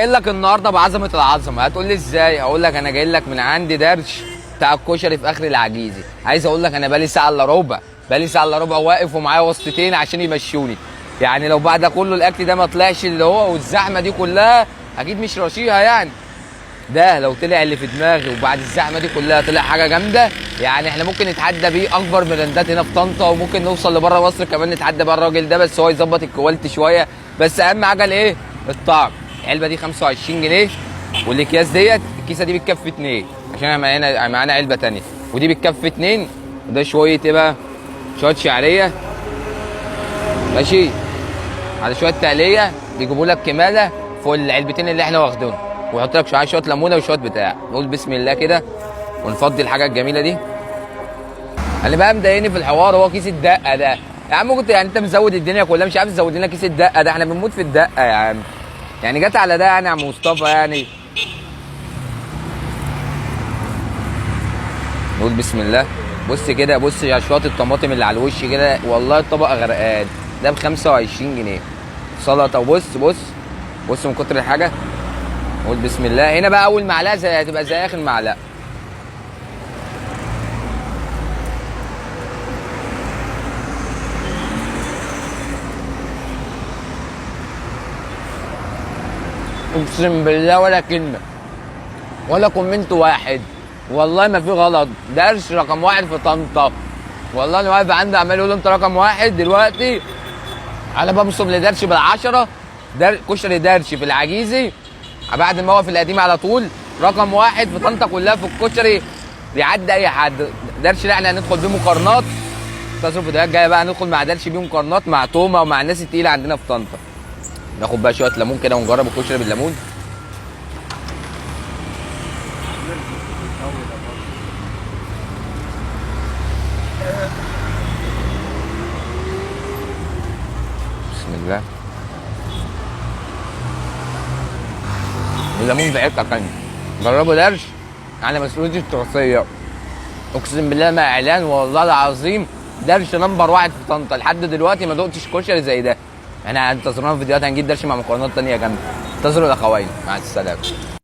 جاي لك النهارده بعظمة العظمة. هتقول لي ازاي؟ اقول لك انا جاي لك من عندي درش بتاع الكشري في اخر العجيزي. عايز اقول لك انا بقالي ساعة الا ربع، بقالي ساعة الا ربع واقف ومعايا واسطتين عشان يمشوني. يعني لو بعد كله الاكل ده ما طلعش اللي هو والزحمه دي كلها اكيد مش رشيها يعني. ده لو طلع اللي في دماغي وبعد الزحمة دي كلها طلع حاجة جامدة، يعني احنا ممكن نتحدى بيه اكبر براندات هنا في طنطا، وممكن نوصل لبره مصر كمان نتحدى بقى الراجل ده، بس هو يظبط ال quality شوية. بس اهم حاجة الايه؟ الطعم. العلبة دي 25 جنيه، والاكياس ديت الكيسة دي بتكفي اتنين عشان احنا معانا علبة تانية، ودي بتكفي اتنين. وده شوية ايه بقى؟ شوية شعرية ماشي على شوية تقليه، بيجيبوا لك كماله فوق العلبتين اللي احنا واخدينهم، ويحط لك شوية ليمونه وشوية بتاع. نقول بسم الله كده ونفضي الحاجة الجميلة دي. اللي بقى مضايقني في الحوار هو كيس الدقة ده يا عم. كنت يعني انت مزود الدنيا كلها، مش عارف تزود لنا كيس الدقة ده؟ احنا بنموت في الدقة يا عم. يعني جت على ده يعني يا عم مصطفى يعني. نقول بسم الله. بص كده، بص يا شوية الطماطم اللي على الوش كده، والله الطبق غرقان. ده ب 25 جنيه سلطة. وبص بص بص من كتر الحاجة. نقول بسم الله. هنا بقى اول معلقه زي هتبقى زي اخر معلقه. اقسم بالله ولا كلمة ولا comment واحد، والله ما في غلط. درش رقم واحد في طنطا، والله انا واقف عنده عمال يقول انت رقم واحد دلوقتي. انا ببصم لدرش بالعشرة. كشري درش في العجيزي بعد الموقف القديم على طول، رقم واحد في طنطا كلها في الكشري، بيعدي اي حد. درش ده احنا هندخل بيه مقارنات، انتظروا الفيديوهات الجاية بقى ندخل مع درش بيه مقارنات مع تومة ومع الناس التقيله عندنا في طنطا. ناخد بقى شوية ليمون كده ونجرب الكشري بالليمون. بسم الله. الليمون في حتة تانية. جربوا درش على مسؤوليتي الشخصية، اقسم بالله ما اعلان، والله العظيم درش number واحد في طنطا لحد دلوقتي. ما دقتش كشري زي ده. احنا انتظرونا في فيديوهات هنجيب درش مع مقارنات تانية جامدة. انتظروا الاخوين، مع السلامة.